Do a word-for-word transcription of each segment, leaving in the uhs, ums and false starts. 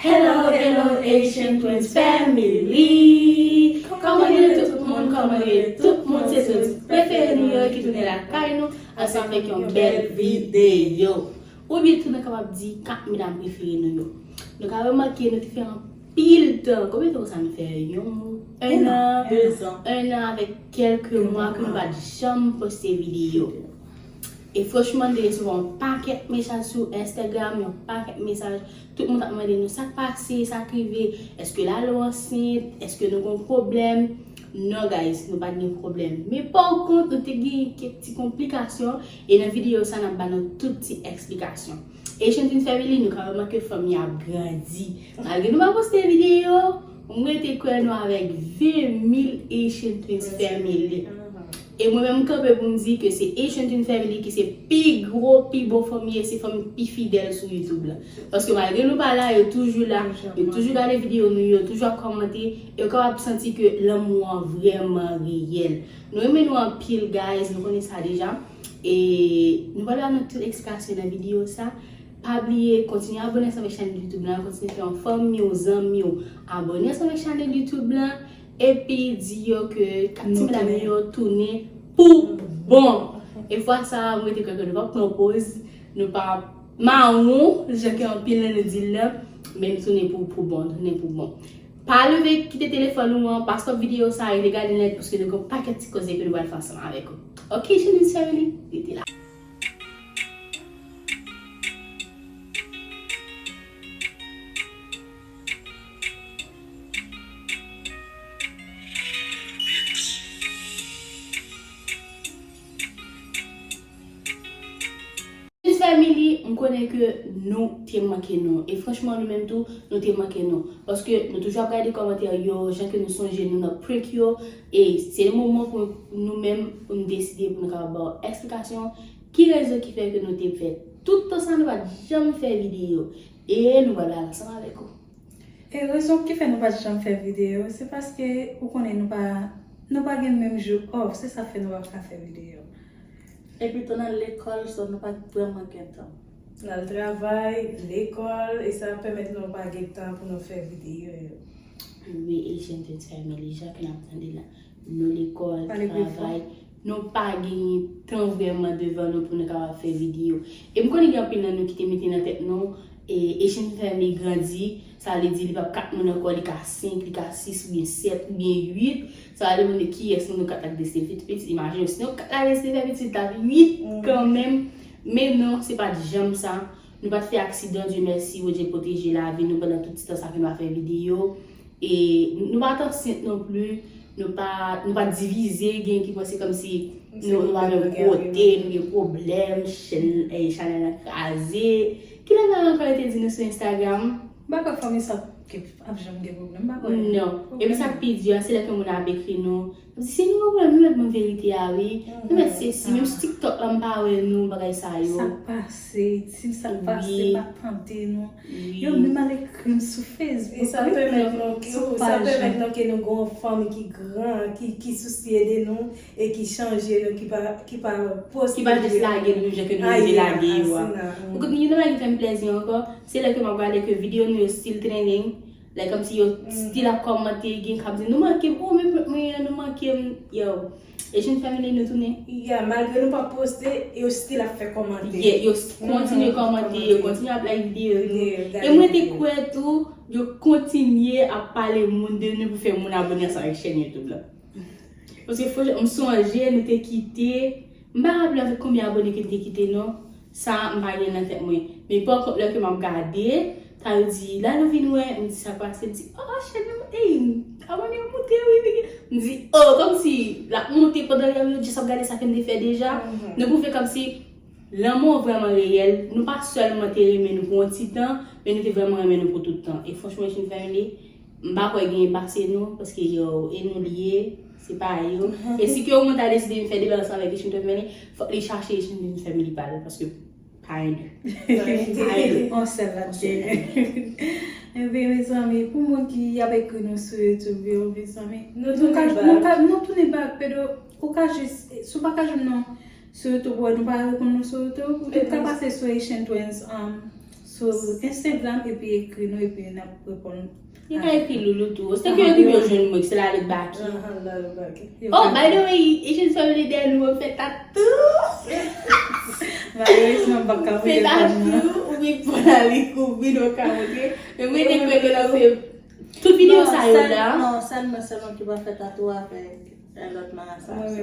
Hello, hello, Haitian Twins Family! Kòman ye tout moun? Kòman ye tout moun? Se twins prefere nou yo ki tounen lakay nou ansanm avèk yon bèl videyo. Oubyen tou nou kapab di kat medam prefere nou yo. Nou ka remake nou te fè anpil tan. Konbyen tan sa nou fè? Yon, un an, deux ans, un an avèk kèlke mwa ke nou pa t janm poste videyo. E franchman, nou te resevwa yon pakèt mesaj sou Instagram, yon pakèt mesaj. Tout moun t ap mande nou sa k pase, sa k rive, èske Lalo ansent, èske nou gen pwoblèm. Non, guys, nou pa t gen pwoblèm. Men pa kont, nou te gen kèk ti konplikasyon, e nan videyo sa, n ap ba nou tout ti eksplikasyon. Haitian Twins Family, nou ka remake fanmi ap grandi. Malgre nou pa poste videyo, m rete kwè nou avèk ven mil Haitian Twins Family. E mwen menm, m kanpe pou m di ke se Haitian Twins Family ki se pi gwo, pi bon fanmi, e se fanmi pi fidèl sou YouTube la. Paske malgre nou pa la, yo toujou la, yo toujou gade videyo nou, yo toujou ap kòmante, yo kapab santi ke lanmou an vrèman reyèl. Nou renmen nou anpil, guys, nou konnen sa deja. E nou pral ba nou tout eksplikasyon nan videyo sa. Pa bliye, kontinye abòne ansanm avèk chanèl YouTube la, kontinye fè yon fanmi w, zanmi w abòne ansanm avèk chanèl YouTube la, epi di yo ke kat ti medam yo tounen pou bon. E fwa sa, mwen te kwè ke nou p ap pran poz, nou p ap mawon, jan ke anpil nan nou di l la, men nou tounen pou, pou bon, nou tounen pou bon. Pa leve kite telefòn ou an, pa stop videyo sa, rete gade nèt, paske nou gen yon pakèt ti koze ke nou pral fè ansanm avèk ou. Ok, Haitian Twins Family, rete la. Twins Family, m konnen ke nou te manke nou. E franchman, nou menm tou, nou te manke nou. Paske nou toujou ap gade kòmantè yo, jan ke nou sonje nou nan prank yo. E se le moman pou nou menm, pou nou deside, pou nou kapab ba w eksplikasyon ki rezon ki fè ke nou te fè tout tan sa, nou pa t janm fè videyo. E nou pral la ansanm avèk ou. E rezon ki fè nou pa t janm fè videyo, se paske ou konnen nou pa, nou pa gen menm jou off, se sa k fè nou pa ka fè videyo. Epi tou n al lekòl, so nou pa t vrèman gen tan. N al travay, lekòl, e sa pèmèt nou pa gen tan pou nou fè videyo yo. Wi, Haitian Twins Family, jan ke n ap tande la. Nou lekòl, travay, nou pa genyen tan vrèman devan nou pou nou kapab fè videyo. E m konnen gen anpil nan nou ki te mete nan tèt nou, e, Haitian Twins Family grandi, sa vle di li p ap kat moun ankò, li ka senk, li ka sis, oubyen sèt, oubyen uit. Sa vle di kiyès nan nou kat la ki deside fè pitit. Imajine w, si nou kat la deside fè pitit, t ap uit kanmenm. Men non, se pa t janm sa. Nou pa t fè aksidan, Dye mèsi, Bondye pwoteje lavi nou pandan tout ti tan sa ke nou pa fè videyo. E nou pa t ansent non plis, nou pa, nou pa divize, gen ki panse kòmsi nou, nou pa menm kote, nou gen pwoblèm, chèn, eh, chanèl lan kraze. Kilè nan ankò yo te di nou sou Instagram? M pa kwè fanmi sa ap janm gen pwoblèm, m pa kwè. Non. Epi sa k pi di a, se lè ke moun ap ekri nou, kòmsi si nou gen pwoblèm, nou mèt ban m verite a, wi. Nou mèt sesi, menm sou TikTok la, m pa wè nou, bagay sa yo. Sa k pase, di m sa k pase, pa tande nou. Yo menm al ekri m sou Facebook. E sa pèmèt nou, sa pèmèt nou ke nou gen yon fanmi ki gran, ki, ki sousye de nou e ki chanje nou, ki pa, ki pa poste videyo. Ki pa jis lage nou jan ke nou te lage yo a. Ou konn youn nan bagay ki fè m plèzi ankò, se lè ke m ap gade ke videyo nou yo still trending, lè kòmsi yo still ap kòmante, gen k ap di, "Nou manke m, oh, men prank mwen an, nou manke m." Yo, Haitian Family nou tounen. Yeah, malgre nou pa poste, yo still ap fè kòmantè. Yeah, yo kontinye kòmante, yo kontinye ap like videyo nou. E mwen te kwè tou, yo kontinye ap pale moun de nou pou fè moun abòne ansanm avèk chèn YouTube la. Paske fò m sonje nou te kite, m pa raple avèk konbyen abòne ke n te kite non. Sa m pa gen nan tèt mwen. Men pa kont lè ke m ap gade, ta yo di, "Lalo vin wè," m di, "Sa k pase?" M di, "Oh, chèn nan, ey, abòne yo moute, wi, wi." M di, "Oh, kòmsi l ap moute pandan yo, yo jis ap gade sa ke m te fè deja." Nou pwouve kòmsi lanmou an vrèman reyèl. Nou pa sèlman te renmen nou pou yon ti tan, men nou te vrèman renmen nou pou tout tan. E franchman, Haitian Family, m pa kwè genyen pase nou, paske yo, e nou li ye, se pa yo. E si ke yon moun ta deside vin fè deba ansanm avèk Haitian Twins Family, fòk li chache Haitian Twins Family pa l, paske pa gen de. Pa gen de. On sèl la te genyen. Ebyen, mezanmi, pou moun ki ap ekri nou sou YouTube yo, mezanmi, nou tounen bak. Nou ka, nou ka, nou tounen bak, Pedro, ou ka jis, si w pa ka jwenn nou sou YouTube, wè, nou pa reponn nou sou YouTube, ou tou ka pase sou Haitian Twins, um, Sou Instagram epi ekri nou epi n ap reponn. Yo ka ekri Loulou tou. Se ke yo ki yo jwenn mwen, se la lòt baki. Ahan, la lòt baki. Oh, by the way, Asian Family Day nou fè tatou. Malerezman, m pa ka voye fè tatou, ou vin pran avèk ou vin ou ka montre. Men mwen te kwè ke l ap fè tout videyo sa yo la. Non, sèl mwen sèlman ki pa fè tatou avèk.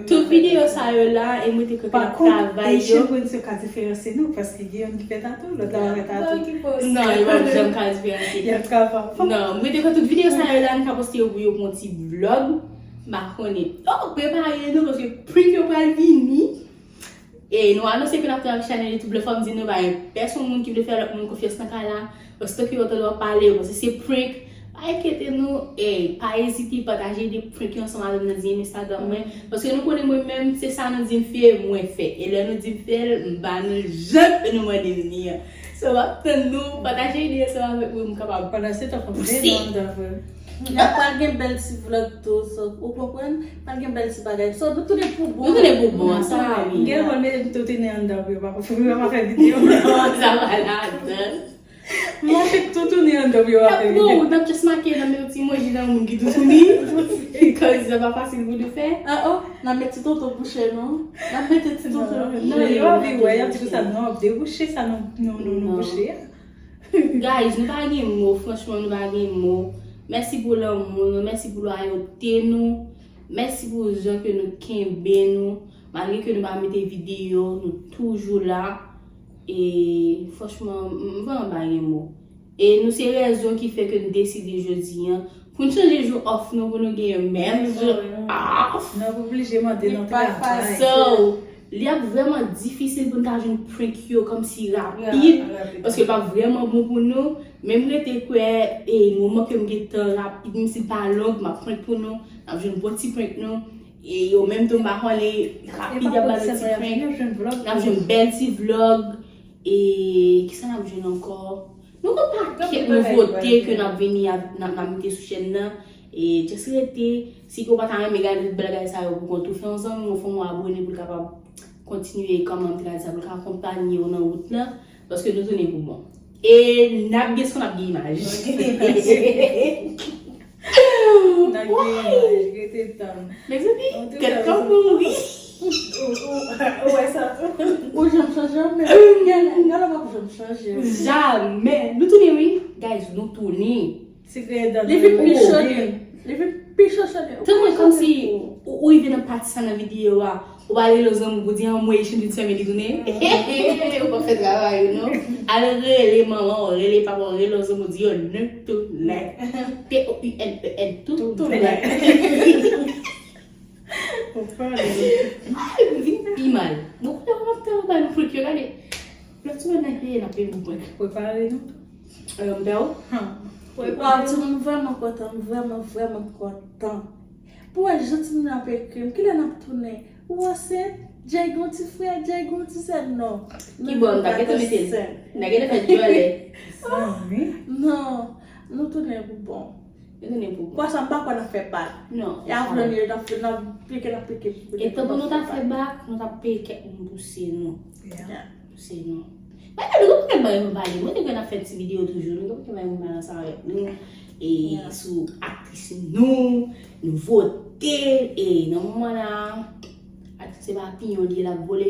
Tout videyo sa yo la, e mwen te kwè ke n ap travay yo. Asian Prince yo ka diferanse nou, paske gen youn ki fè tatou, lòt la pa fè tatou. Non, yo pa janm ka diferanse. Y ap kapab. Non, mwen te kwè tout videyo sa yo la, n ka poste yo pou yo pou yon ti vlog. M pa konnen. Oh, prepare nou, paske prank yo pral vini. E nou anonse ke n ap travay chanèl YouTube la, fò m di nou, pa gen pèsonn moun ki vle fè lòt moun konfyans nan kay la. Paske tankou yo tande w ap pale, yo panse se prank. Pa enkyete nou, e pa ezite pataje de prank yo ansanm avè m nan D M Instagram mwen. Paske nou konnen mwen menm, se sa nou di m fè, mwen fè. E lè nou di m fè l, m ba nou jan ke nou mande m li an. So, m ap tann nou, pataje ide ansanm avèk mwen, m kapab poste. Pandan se tan, fò m veye nou anndan vre. Y ap pral gen bèl ti vlog tou, so, ou konprann? Pral gen bèl ti bagay. So, nou tounen pou bon. Nou tounen pou bon, sa wi. Gen moun mete m tounen anndan pou yo pa, pou yo pa fè videyo. Sa pa ladan. M ap fè tounen anndan pou yo pa fè videyo. Bon, n ap just make nan men yon ti emoji nan moun ki toutouni. Because sa pa fasil pou nou fè. Ah, oh, n ap met ti tonton bouche nou. N ap mete ti tonton. Non, yo ap vin wè, y ap di konsa, non, debouche sa nou, nou, nou, nou bouche a. Guys, nou pa gen mo, franchman, nou pa gen mo. Mèsi pou lanmou nou, mèsi pou lwayote nou, mèsi pou jan ke nou kenbe nou, malgre ke nou pa mete videyo, nou toujou la. E franchman, m, m vrèman pa gen mo. E nou se rezon ki fè ke n deside jodi an pou n chanje jou off nou pou nou gen menm jou off. N ap oblije mande nan travay. So, li ap vrèman difisil pou n ta jwenn prank yo kòmsi rapid, paske l pa vrèman bon pou nou. Men m rete kwè, e, moman ke m gen tan rapid, menm si l pa long, m ap prank pou nou, n ap jwenn bon ti prank nou. E yo menm tou, m pa konnen, rapid y ap ba nou ti prank. N ap jwenn bèl ti vlog. E kisa n ap jwenn ankò? Nou gon pakèt nouvote ke n ap vini, n ap, n ap mete sou chèn nan. E just rete, si ke w pa ta renmen gade tout bagay sa yo pou kont ou, fè yon zanmi w, fè yon abone pou l kapab kontinye kòmante gade sa, pou l ka akonpanye w nan wout lan, paske nou tounen pou bon. E n ap gen son, n ap gen imaj. N ap gen imaj, rete tann. Mezanmi, tèt kanpe wi. Ou, ou, ou wè sa tou? Ou janm chanje, men gade, gade w ap janm chanje. Jamè. Nou tounen wi. Guys, nou tounen. Li vin pi cho, li vin pi cho cho. Tankou kòmsi ou, ou rive nan pati sa nan videyo a, ou pa rele yon zanmi w pou di, "Anmwey, Chandrine fèmen li tounen." Ou pa fè travay ou non. Al rele manman w, rele papa w, rele yon zanmi w, di yo nou tounen. T O U N E N, tounen. Ay, m vin pi mal. Bon, kounye a w ap tèlman bay nou prank yo, gade. Lòt semèn nan, n ap peye pou prank. Prepare nou. Alò, m pè w? Waw, timoun, m vrèman kontan, m vrèman, vrèman kontan. Pou wè jan timoun ap ekri m, kilè n ap tounen? Ou ansent? Jay gon ti frè, Jay gon ti sè, non. Ki bò, m ta gentan mete l. N a gentan fè dyòlè. Non, nou tounen pou bon. Nou tounen pou bon. Pwa sa, m pa kwè n ap fè bak. Non. Y a vle nou, n ap, n ap pike, n ap pike. E tankou nou ta fè bak, nou t ap peye kèk moun pouse nou. Pouse nou. Bagay nou gen pou kèk bagay nou pale. Mwen te kwè n ap fè ti videyo toujou. Nou gen pou kèk bagay nou pale ansanm avèk nou. E sou aktris nou, nouvote. E nan moman la, aktris se pa piyon li ye l ap vole.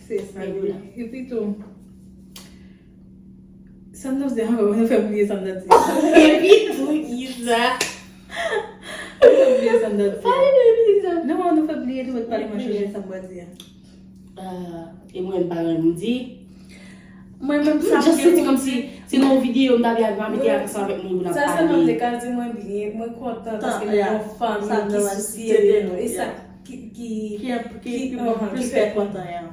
Se sa, wi. Epi tou, sa m t ap di ankò, nou fè m bliye sa m t ap di. Epi tou, kisa? Nou fè m bliye sa m t ap di. Pale de kisa? Non, nou fè m bliye tou, pale mwen chanje sa m pral di a. Ah, e mwen, m pa gen anyen pou m di. Mwen menm sa m gen pou m di. Se nan yon videyo m ta vle al mete ansanm avèk moun pou n ap pale. Sa sèlman m te ka di, mwen byen, mwen kontan paske nou gen yon fanmi ki sousye de nou. E sa ki, ki, ki, ki plis fè kontan an.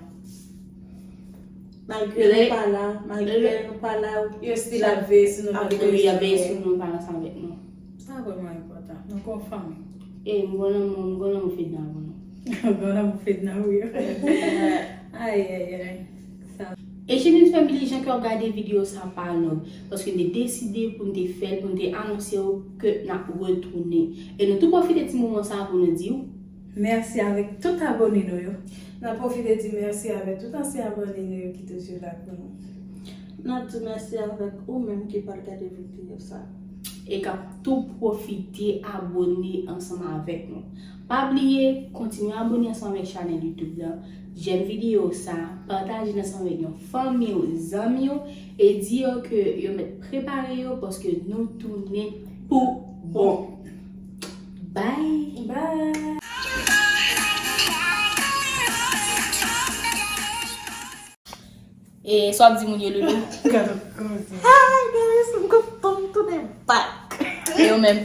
Malgre nou pa la, malgre nou pa la, yo still ap veye sou nou, ap veye sou nou, pale ansanm avèk nou. Sa vrèman enpòtan. Nou gon fanmi. E, m gon lanmou, m gon lanmou Fedna pou nou. M gon lanmou Fedna, wi. Ay, ay, ay. Sa. E Chandrine Family, jan ke w ap gade videyo sa pa long, paske n te deside pou n te fè l, pou n te anonse w ke n ap retounen. E nou tou pwofite ti moman sa pou nou di w mèsi avèk tout abone nou yo. N ap pwofite di mèsi avèk tout ansyen abone nou yo ki toujou la pou nou. N ap di mèsi avèk ou menm ki pral gade videyo sa. E k ap tou pwofite abone ansanm avèk nou. Pa bliye, kontinye abone ansanm avèk chanèl YouTube la. Jèm videyo sa, pataje l ansanm avèk yon fanmi w, zanmi w, e di yo ke yo mèt prepare yo paske nou tounen pou bon. Bye! Bye! E sa w ap di moun yo, Loulou? Gade koze. Hi guys, m kontan m tounen back. E ou menm?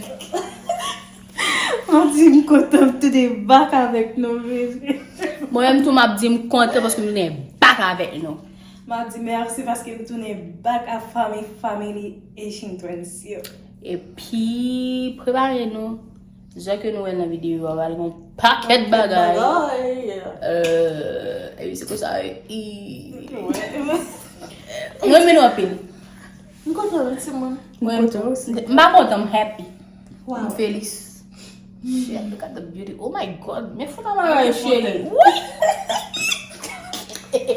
M ap di m kontan m tounen back avèk nou, baby. Mwen menm tou, m ap di m kontan paske m tounen back avèk nou. M ap di mèsi paske m tounen back ak fanmi, family Asian Twins yo. Epi, prepare nou. Jan ke nou wè nan videyo a, pral gen yon pakèt bagay. Bagay. Euh, epi se konsa, e, i- Mwen renmen nou anpil. M kontan, wi, timoun. Mwen, m pa kontan, m happy. Wow. M felis. Shit, look at the beauty. Oh my God, men foto a bagay, cheri. Wi.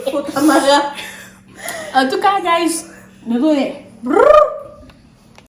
Foto a bagay. Antouka, guys, nou tounen.